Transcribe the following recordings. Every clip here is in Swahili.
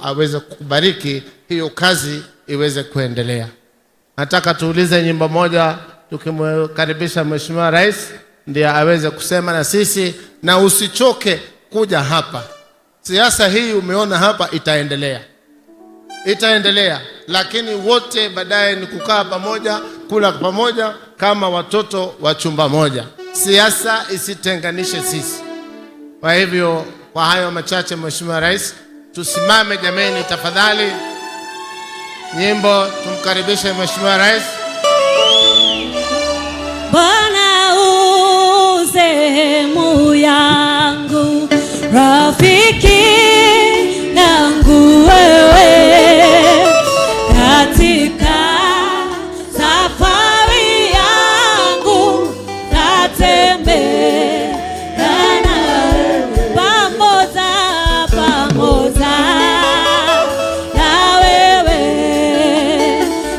Aweze kukubariki hiyo kazi iweze kuendelea. Nataka tuulize nyimbo moja tukimkaribisha Mheshimiwa Rais ndiye aweze kusema na sisi, na usichoke kuja hapa. Siasa hii umeona hapa itaendelea, itaendelea, lakini wote baadaye ni kukaa pamoja, kula pamoja kama watoto wa chumba moja. Siasa isitenganishe sisi. Kwa hivyo, kwa hayo machache, Mheshimiwa Rais, tusimame jameni, tafadhali. Nyimbo tumkaribishe Mheshimiwa Rais. Bwana u sehemu yangu, rafiki yangu wewe, katika safari yangu natembea nawe, pamoja pamoja na wewe,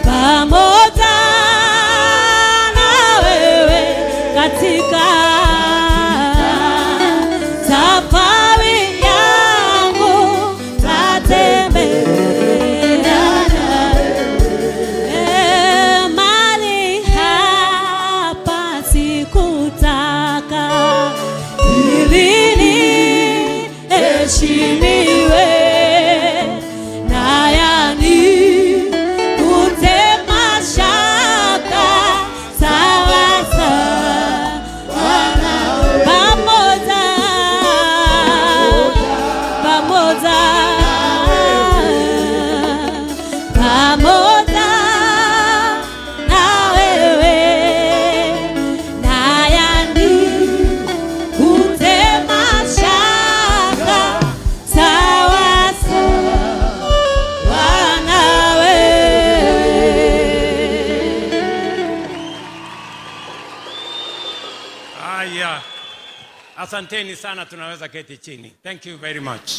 pamoja na wewe katika safari yangu tatembea nawe. Mahali hapa sikutaka ili niheshimiwe na yanikute mashaka sawa sawa pamoja pamoja pamoja na wewe na yanikute mashaka sawa sawa na wewe. Haya, asanteni sana, tunaweza keti chini. Thank you very much.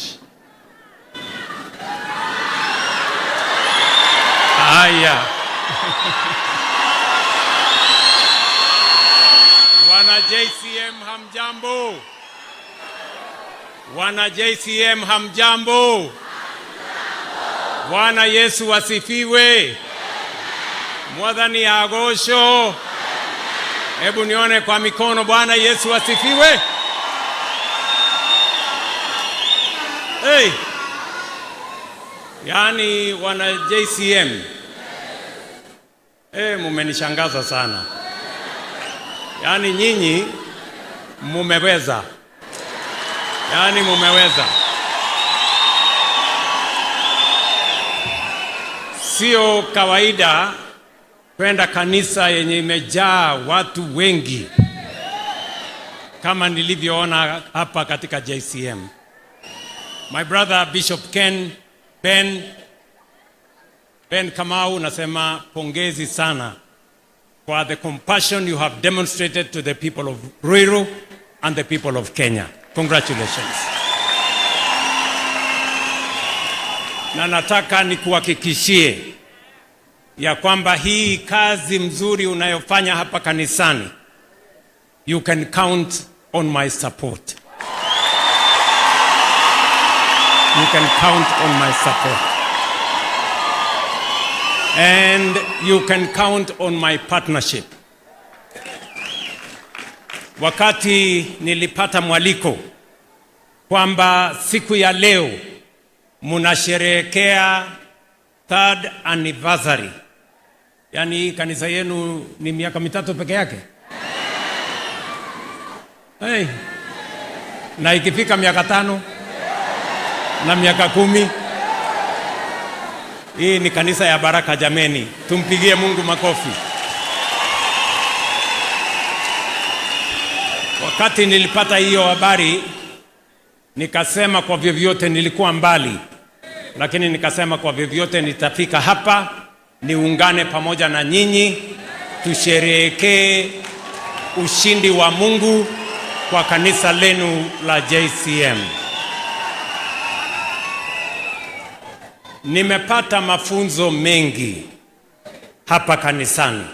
Haya. Wana JCM hamjambo? Wana JCM hamjambo? Bwana Yesu asifiwe. Mwathani agocwo. Hebu nione kwa mikono. Bwana Yesu asifiwe. Hey. Yaani wana JCM, hey, mumenishangaza sana. Yaani nyinyi mumeweza, yaani mumeweza. Sio kawaida kwenda kanisa yenye imejaa watu wengi kama nilivyoona hapa katika JCM. My brother Bishop Ken Ben Kamau, nasema pongezi sana kwa the compassion you have demonstrated to the people of Ruiru and the people of Kenya. Congratulations. Na nataka nikuhakikishie ya kwamba hii kazi mzuri unayofanya hapa kanisani, you can count on my support. You can count on my support. And you can count on my partnership. Wakati nilipata mwaliko kwamba siku ya leo munasherehekea third anniversary, yaani kanisa yenu ni miaka 3 peke yake. Hey. Na ikifika miaka 5 na miaka 10, hii ni kanisa ya baraka jameni, tumpigie Mungu makofi. Wakati nilipata hiyo habari nikasema kwa vyovyote, nilikuwa mbali, lakini nikasema kwa vyovyote nitafika hapa niungane pamoja na nyinyi tusherehekee ushindi wa Mungu kwa kanisa lenu la JCM. Nimepata mafunzo mengi hapa kanisani.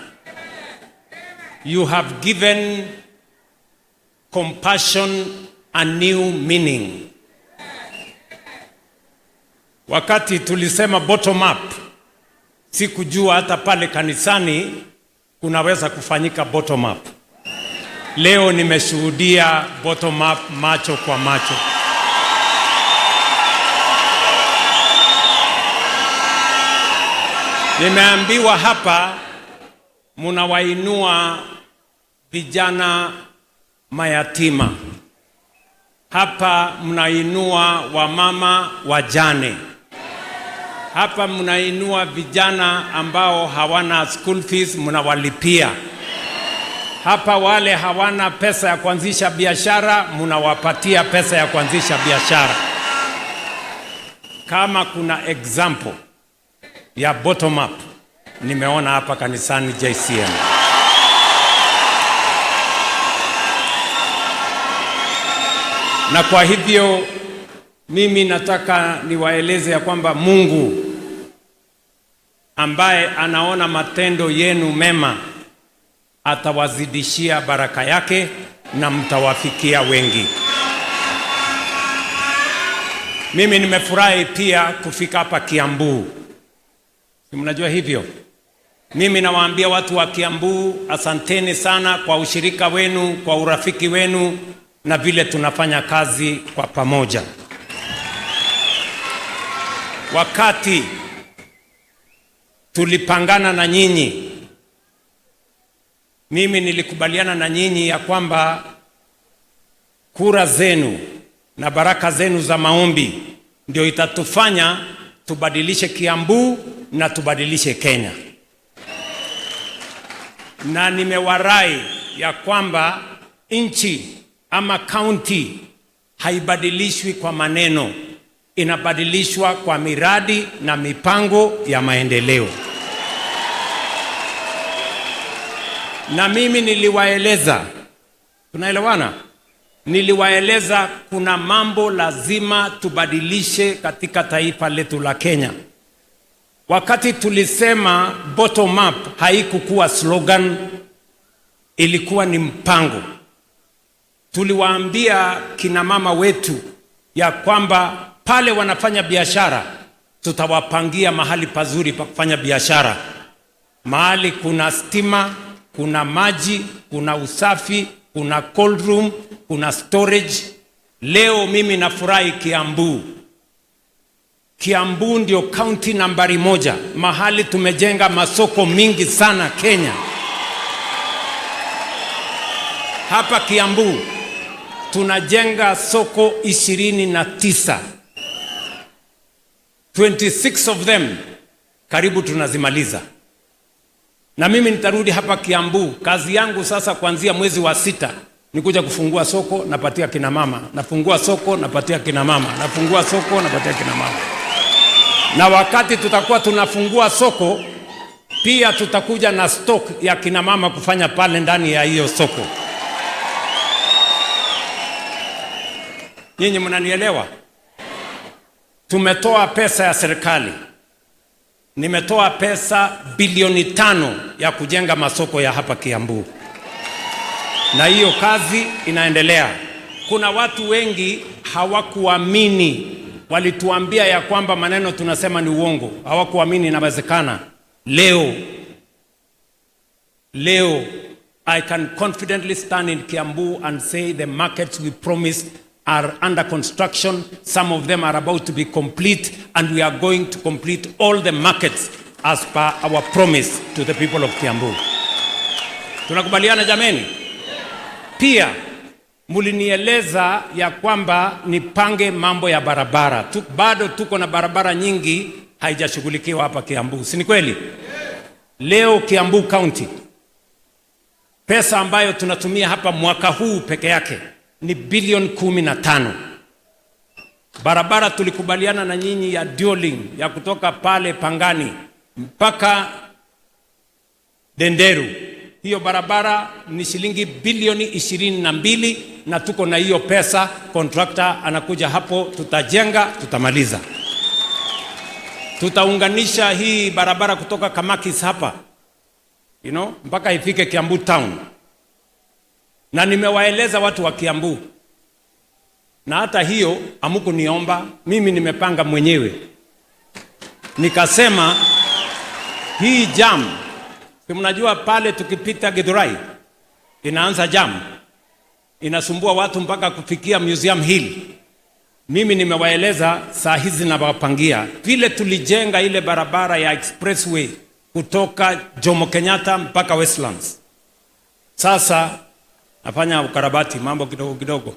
You have given compassion a new meaning. Wakati tulisema bottom up, sikujua hata pale kanisani kunaweza kufanyika bottom up. Leo nimeshuhudia bottom up macho kwa macho. Nimeambiwa hapa munawainua vijana mayatima, hapa mnainua wamama wajane, hapa mnainua vijana ambao hawana school fees, mnawalipia. Hapa wale hawana pesa ya kuanzisha biashara, mnawapatia pesa ya kuanzisha biashara. Kama kuna example ya bottom up nimeona hapa kanisani JCM. Na kwa hivyo mimi nataka niwaeleze ya kwamba Mungu ambaye anaona matendo yenu mema atawazidishia baraka yake na mtawafikia wengi. Mimi nimefurahi pia kufika hapa Kiambu. Si mnajua hivyo? Mimi nawaambia watu wa Kiambu, asanteni sana kwa ushirika wenu, kwa urafiki wenu na vile tunafanya kazi kwa pamoja. Wakati tulipangana na nyinyi, mimi nilikubaliana na nyinyi ya kwamba kura zenu na baraka zenu za maombi ndio itatufanya tubadilishe Kiambu na tubadilishe Kenya. Na nimewarai ya kwamba nchi ama kaunti haibadilishwi kwa maneno, inabadilishwa kwa miradi na mipango ya maendeleo. Na mimi niliwaeleza, tunaelewana? Niliwaeleza kuna mambo lazima tubadilishe katika taifa letu la Kenya. Wakati tulisema bottom up, haikukuwa slogan, ilikuwa ni mpango. Tuliwaambia kina mama wetu ya kwamba pale wanafanya biashara, tutawapangia mahali pazuri pa kufanya biashara, mahali kuna stima, kuna maji, kuna usafi, kuna cold room, kuna storage. Leo mimi nafurahi Kiambu. Kiambu ndio kaunti nambari 1 mahali tumejenga masoko mingi sana Kenya. Hapa Kiambu tunajenga soko 29. 26 of them karibu tunazimaliza. Na mimi nitarudi hapa Kiambu. Kazi yangu sasa kuanzia mwezi wa 6 ni kuja kufungua soko, napatia kina mama, nafungua soko, napatia kina mama, nafungua soko, napatia kina mama. Na wakati tutakuwa tunafungua soko, pia tutakuja na stock ya kina mama kufanya pale ndani ya hiyo soko. Nyinyi mnanielewa? Tumetoa pesa ya serikali. Nimetoa pesa bilioni 5 ya kujenga masoko ya hapa Kiambu. Na hiyo kazi inaendelea. Kuna watu wengi hawakuamini, walituambia ya kwamba maneno tunasema ni uongo. Hawakuamini inawezekana. Leo I can confidently stand in Kiambu and say the markets we promised are under construction. Some of them are about to be complete, and we are going to complete all the markets as per our promise to the people of Kiambu. Tunakubaliana jameni? Pia mulinieleza ya kwamba nipange mambo ya barabara. Bado tuko na barabara nyingi haijashughulikiwa hapa Kiambu. Si ni kweli? Leo Kiambu County, pesa ambayo tunatumia hapa mwaka huu peke yake ni bilioni 15. Barabara tulikubaliana na nyinyi ya dualing ya kutoka pale Pangani mpaka Denderu, hiyo barabara ni shilingi bilioni 22, na tuko na hiyo pesa. Contractor anakuja hapo, tutajenga, tutamaliza. Tutaunganisha hii barabara kutoka Kamakis hapa, mpaka ifike Kiambu town. Na nimewaeleza watu wa Kiambu, na hata hiyo hamukuniomba, mimi nimepanga mwenyewe. Nikasema hii jam, si mnajua pale tukipita Githurai inaanza jam, inasumbua watu mpaka kufikia Museum Hill. Mimi nimewaeleza saa hizi nawapangia vile tulijenga ile barabara ya expressway kutoka Jomo Kenyatta mpaka Westlands. Sasa nafanya ukarabati mambo kidogo kidogo.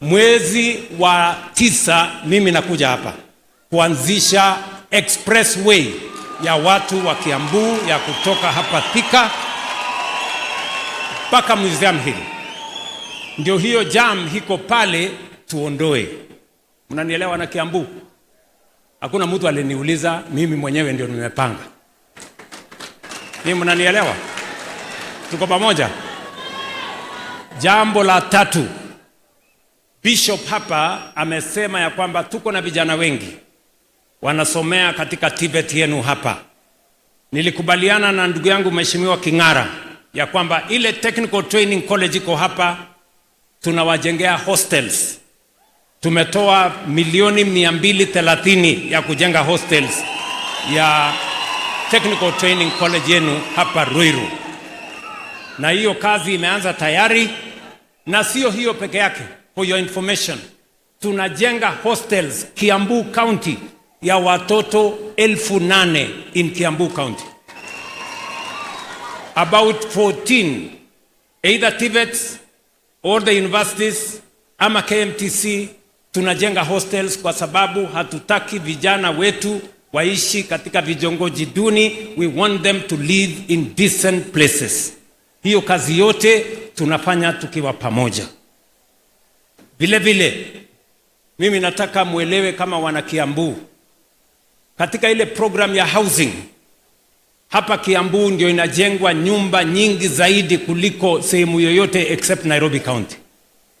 Mwezi wa 9 mimi nakuja hapa kuanzisha expressway ya watu wa Kiambu ya kutoka hapa Thika mpaka Museum Hill. Ndio hiyo jam iko pale tuondoe. Mnanielewa na Kiambu? Hakuna mtu aliniuliza, mimi mwenyewe ndio nimepanga. Ni mnanielewa? Tuko pamoja? Jambo la tatu, Bishop hapa amesema ya kwamba tuko na vijana wengi wanasomea katika TVET yenu hapa. Nilikubaliana na ndugu yangu Mheshimiwa King'ara ya kwamba ile Technical Training College iko hapa, tunawajengea hostels. Tumetoa milioni 230 ya kujenga hostels ya Technical Training College yenu hapa Ruiru, na hiyo kazi imeanza tayari. Na sio hiyo peke yake, for your information, tunajenga hostels Kiambu County ya watoto 8,000 in Kiambu County, about 14 either TVETs or the universities ama KMTC. Tunajenga hostels kwa sababu hatutaki vijana wetu waishi katika vitongoji duni. We want them to live in decent places. Hiyo kazi yote tunafanya tukiwa pamoja. Vile vile mimi nataka mwelewe kama wana Kiambu, katika ile program ya housing hapa Kiambu ndio inajengwa nyumba nyingi zaidi kuliko sehemu yoyote except Nairobi County.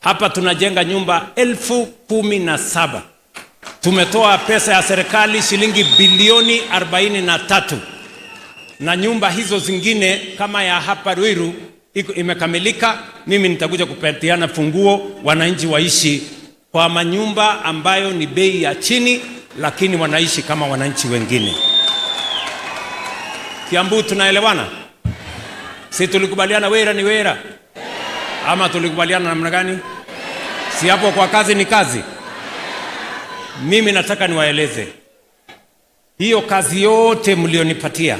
Hapa tunajenga nyumba 17,000. Tumetoa pesa ya serikali shilingi bilioni 43 na nyumba hizo zingine kama ya hapa Ruiru iko imekamilika. Mimi nitakuja kupatiana funguo, wananchi waishi kwa manyumba ambayo ni bei ya chini, lakini wanaishi kama wananchi wengine. Kiambu, tunaelewana? Si tulikubaliana wera ni wera, ama tulikubaliana namna gani? Si hapo kwa kazi ni kazi? Mimi nataka niwaeleze hiyo kazi yote mlionipatia.